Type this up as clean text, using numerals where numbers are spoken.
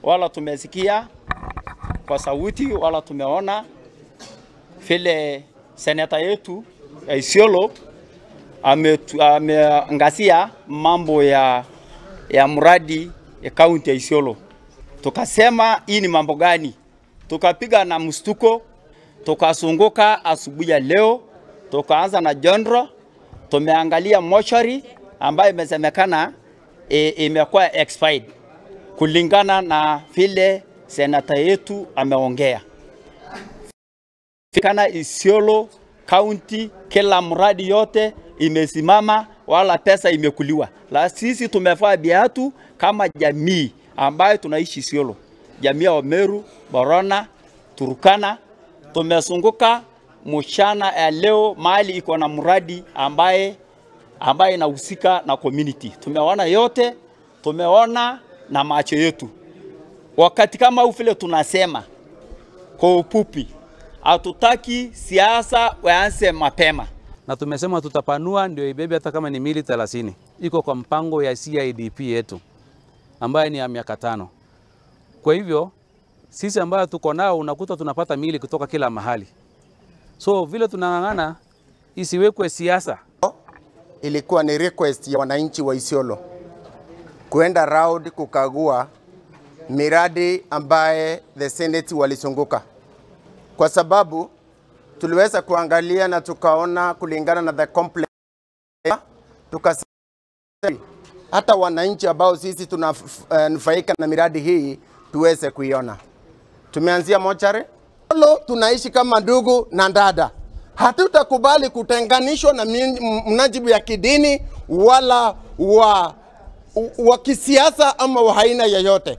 Wala tumesikia kwa sauti, wala tumeona vile seneta yetu ya Isiolo ameangazia mambo ya mradi ya kaunti ya Isiolo. Tukasema hii ni mambo gani? Tukapiga na mstuko, tukasunguka asubuhi ya leo, tukaanza na Jondro, tumeangalia mochari ambayo imesemekana imekuwa expired kulingana na vile senata yetu ameongea. Kana Isiolo County kila mradi yote imesimama, wala pesa imekuliwa. La sisi tumevaa viatu kama jamii ambayo tunaishi Isiolo, jamii ya Meru, Borana, Turkana. Tumesunguka mchana ya leo mahali iko na mradi ambaye inahusika na community. Tumeona yote, tumeona na macho yetu. Wakati kama huu vile tunasema kwa ufupi, hatutaki siasa waanze mapema. Na tumesema tutapanua ndio ibebe hata kama ni mili 30. Iko kwa mpango ya CIDP yetu ambayo ni ya miaka 5. Kwa hivyo sisi ambayo tuko nao unakuta tunapata mili kutoka kila mahali. So vile tunang'ang'ana isiwekwe siasa. Ilikuwa ni request ya wananchi wa Isiolo kuenda round kukagua miradi ambaye the Senate walisunguka, kwa sababu tuliweza kuangalia na tukaona kulingana na the complex, tukasema hata wananchi ambao sisi tunanufaika na miradi hii tuweze kuiona. Tumeanzia mochari. Tunaishi kama ndugu na dada. Hatutakubali kutenganishwa na mnajibu ya kidini wala wa kisiasa ama wa aina yoyote.